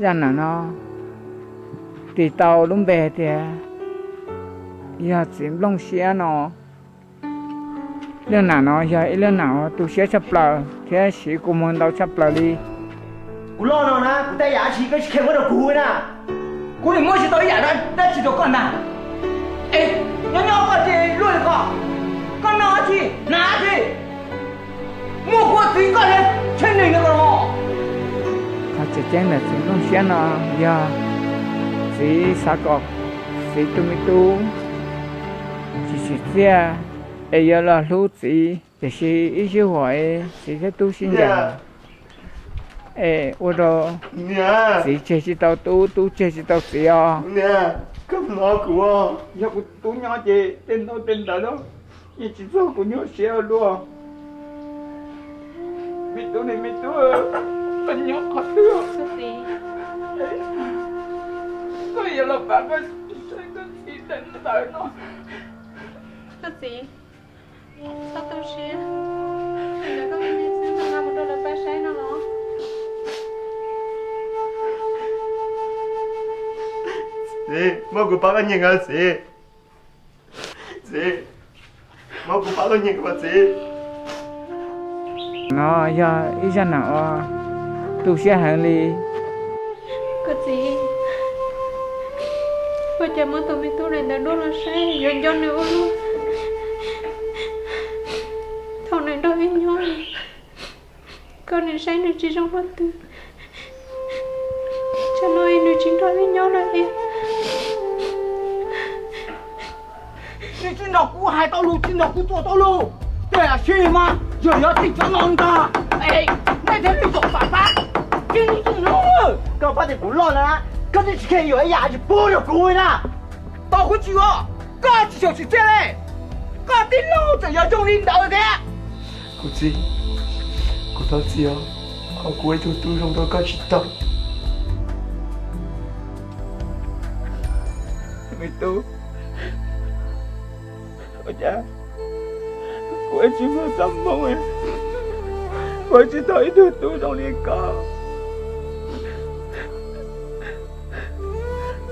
Zaj nam no tis tau lub npe tias yog txiv nplooj siab no. Leej nam no yog ib leej nam uas tu siab tshaj plaws thiab siv kua muag ntau tshaj plaws li. Kuv loj no na, kuv tej yam dab tsi koj tsis kheev muab rau kuv na. Kuv nim muab tsis tau ib yam dab tsi rau koj ntag. Es nyob nyob koj ces luaj li ko, koj noj dab tsi hnav dab tsi, muaj kua txiv koj thiab tsheb neeg no ko los. Qhov tseem ceeb ntawm txiv nplooj siab no yog txiv xav kom txiv tus me tub tsis tsim txiaj es yuav los hlub txiv, tiam sis ib sij huam es txiv thiab tub sib ncaim es ua rau txiv tseg tsis tau tub, tub tseg tsis tau txiv os. Koj hnov kuv, yog kuv tub nyob ces tej ntaub tej ntawv no yeej tsis txog kuv nyuag siab ua luaj. Me tub ne, me tub, koj nyob qhov twg? Koj yuav los pab koj saib koj txiv tej ntawv no. Koj txiv, txhob tu siab, ntawd koj me me xwb, koj nqa mus rau lawv pab saib no los. Txiv, muab kuv pab koj nyeem os txiv. Txiv, muab kuv pab koj nyeem os txiv. No yog ib zaj nam uas tu siab heev li. Koj txiv, ua cas muab tus me tub daim ntawv duab los saib yuav nco nws ua luaj. Thaum nws nrog wb nyob, koj nim saib nws tsis zoo qhov twg, tsam no nws tsis nrog wb nyob lawm li. Nws tsis nrog kuv hais tau lus, tsis nrog kuv txuas tau lus, ces sim mas yog yog txij cov no ntag. Es nej thiaj li zaum pam pab tib lub txuj no. Koj pab tias kuv loj na, koj twb tsis kheev yuav ib yam dab tsi pub rau kuv li na. Tau kuv tsis ua, koj tsis xyaum tsis txiaj li. Koj tij laug txawm yog zoo li ntawd thiab. Kuv txiv, kuv thov txim os, qhov kuv ua ib tug tub zoo rau koj tsis tau. Me tub, ua cas kuv tsis muaj txoj hmoo, kuv tsis tau ib tug tub zoo li koj.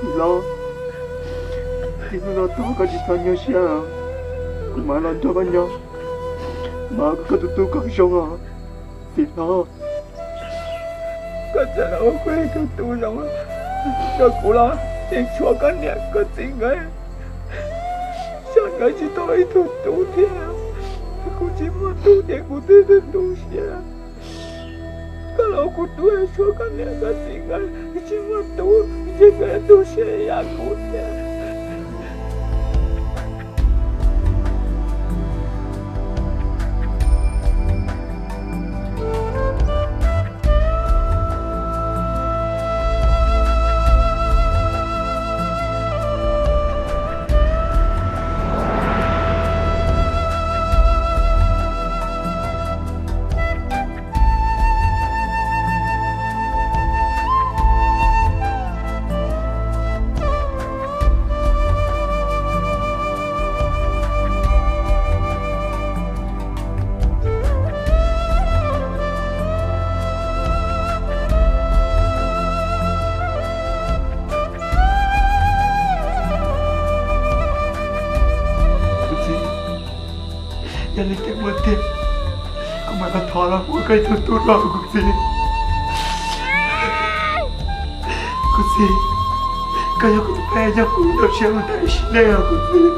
Tij laug, txij hnub no tod koj tsis txhob nyuaj siab, kuv mam los nrog koj nyob, mam ua koj tus tub kom zoo os tij laug. Koj txawm los ua kuv ib tug tub zoo rau kuv los yeej tshuav koj niam koj txiv nkawd, xyov nkawd tsis tau ib tug tub thiab. Kuv tsis muaj tub ces kuv twb tu siab. Koj los ua kuv tub tshuav koj niam koj txiv nkawd tsis muaj tub, ces nkawd tu siab ib yam kuv thiab. Kuv txiv, yog li ces muaj tiag, kuv mam los thov los ua koj ib tug tub rau kuv txiv. Kuv txiv, koj yog kuv tus peb, yog kuv rau siab mus tas sim neej os kuv txiv.